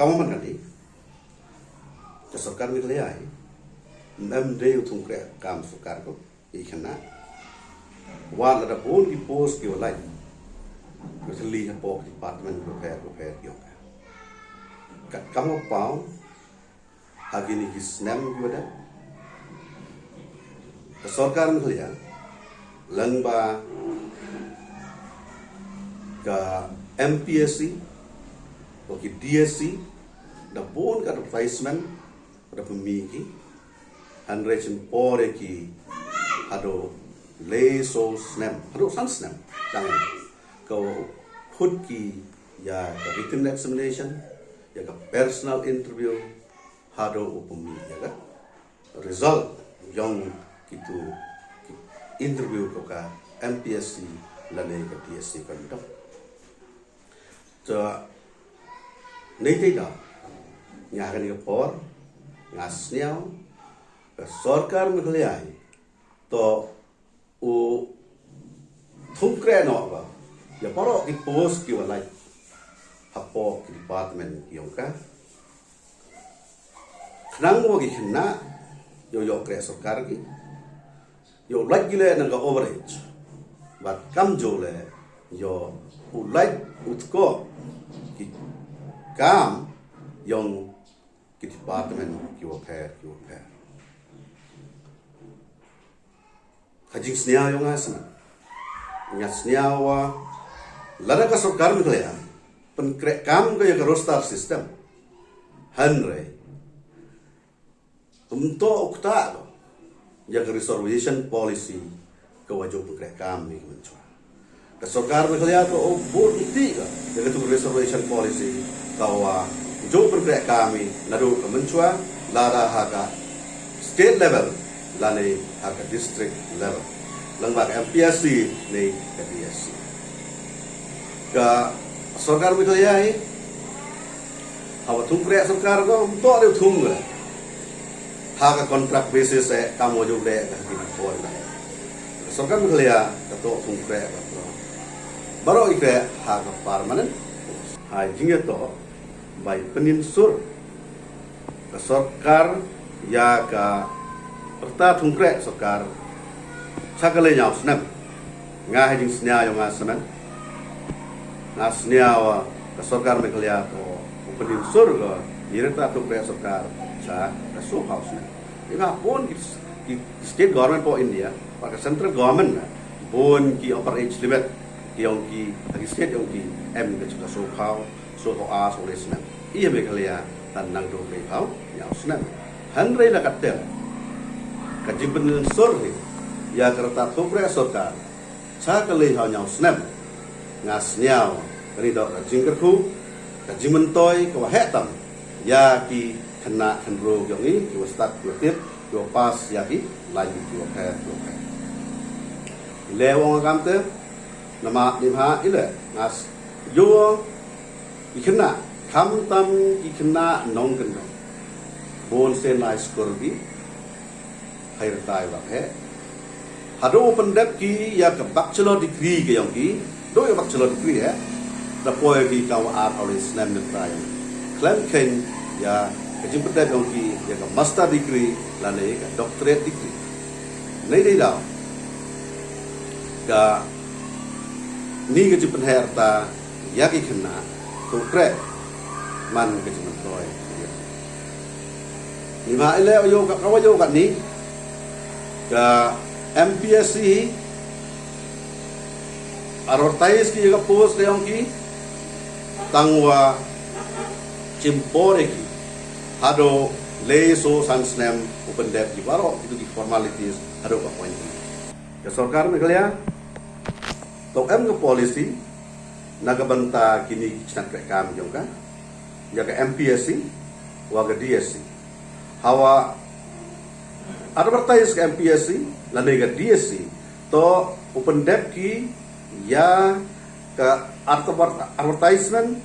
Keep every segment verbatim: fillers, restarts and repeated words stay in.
Kamwa man kani, ka sorkar Meghalaya hi, em de u thung kreh kam sorkar ko, i khynnah. Wa lada bun ki post ki wa lai, ki wa thylli hapoh ki department ki wa pher ki wa pher ki yong ka. Ka kamwa paw, ha kini ki snem ki wa dep, ka sorkar Meghalaya, lyngba ka M P S C, wa ki D S C, da bun ka advertisement, da pynmih ki, hynrei chim por ki, hadooh le so snem, hadooh san snem, dang ka wa khut ki ya ka written examination, ya ka personal interview, hadooh u pynmih ya ka result yong kitu ki interview ko ka M P S C lane ka D S C conduct. To, neite da, nga kani ka por, nga sniaw, ka sorkar Meghalaya hi, to u thung kreh noh ka ya baroh ki post ki wa lai hapoh ki department ki yong ka. Khnang wa ki khynnah yow yoh kreh sorkar ki, yow lait ki leh na ka overage. Bad kamjooh leh yow u lait u tkoh ki kam yong ki department ki wa pher ki wa pher. Ka jingsniaw yong nga snem, nga sniaw wa lada ka sorkar Meghalaya pynkreh kam ka ya ka roster system, hynrei ym toh u kta ko ya ka reservation policy ka wa jooh pynkreh kam ni ka mynchwa. Ka sorkar Meghalaya ka u bud ti ka ya katu ka reservation policy ka wa jooh pynkreh kam i nadooh ka mynchwa, lada ha ka state level lane ha ka district level, lyngba ka M P S C ne ka D S C. Ka sorkar Meghalaya hi, hawa thung kreh sorkar ko, ym toh de u thung ko ha ka contract basis, eh, kam wa jooh leh ka ha ki por na. Ka sorkar Meghalaya ka toh thung kreh ka, baroh i kreh ha ka permanent post. Ha i jingyatoh bai pyninsur ka sorkar ya ka rta thung kreh sorkar cha ka le ñiaw snem. Nga ha i jingsniaw yong nga snem, nga sniaw ka sorkar Meghalaya ko u pyninsur ko ya i rta thung kreh sorkar cha ka soo phaw snem. Neibhah bun ki, ki state government poh India, wa ka central government na, bun ki upper age limit ki yong ki, ha ki state yong ki, em ka cha ka soo phaw, soo phaw ar, soo le snem. I ha Meghalaya, tang nang dooh le phaw ñiaw snem. Hynrei la kattæ ka jingpyninsur hi ya ka rta thung kreh sorkar cha ka le phaw ñiaw snem, nga sniaw kani toh ka jingkyrkhu, ka jingmyntoi ka wa heh tam ya ki khynnah khynroo yong i, ki wa stad, ki wa tip, ki wa pass ya ki laiñ ki wa pher ki wa pher. Le wa nga kamtæ, namar neibhah i leh nga s-, yow ki khynnah, khamtam ki khynnah nongkyndong, bun sien lai skur ki hei rta i wa heh. Hadooh u pyndep ki ya ka bachelor degree ka yong ki, dooh ya bachelor degree, eh, da poi ki ka wa ar phaw le snem ne rta yong ki. Khlem kheiñ ya ka jingpyndep yong ki ya ka master degree lane ka doctorate degree. Neidei daw, kani ka jingpynheh rta ya ki khynnah, to kreh man ka jingmyntoi. Neibhah i leh wa yow ka, ka wa yow kani, ka M P S C hi, advertise ki ya ka post ka yong ki, tang wa chim por ki hadooh le soo san snem u pyndep ki baroh kitu ki formalities hadooh ka appointment. Ka sorkar Meghalaya toh em ka policy na ka bynta kini ki chnat kreh kam yong ka, ya ka M P S C wa ka D S C. Hawa advertise ka M P S C lane ka D S C, to u pyndep ki ya ka adver-, advertisement,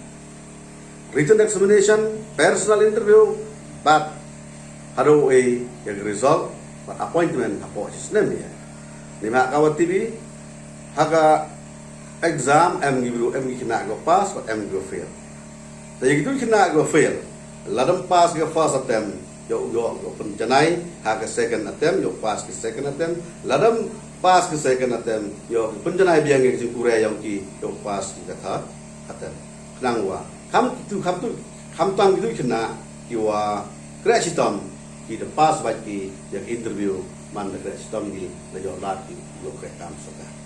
written examination, personal interview, bad hadooh e ya ka result bad appointment hapoh chi snem ya. Neibhah ka wa tip i, ha ka exam em ki bru, em ki khynnah ki wa pass bad em ki wa fail. Te ya ki tu khynnah ki wa fail, lada ym pass ki first attempt, yow yoh ki pynjanai ha ka second attempt, yow pass ki second attempt, lada ym pass ki second attempt, yoh ki pynjanai biang ki jingkurai yong ki, yow pass ki ka third attempt. Khnang wa kham tu, kham tu, kham tam ki tu khynnah ki wa kreh chitom, ki da pass bad ki ya ki interview, man da kreh chitom ki, da yoh lad ki yow kreh kam sorkar.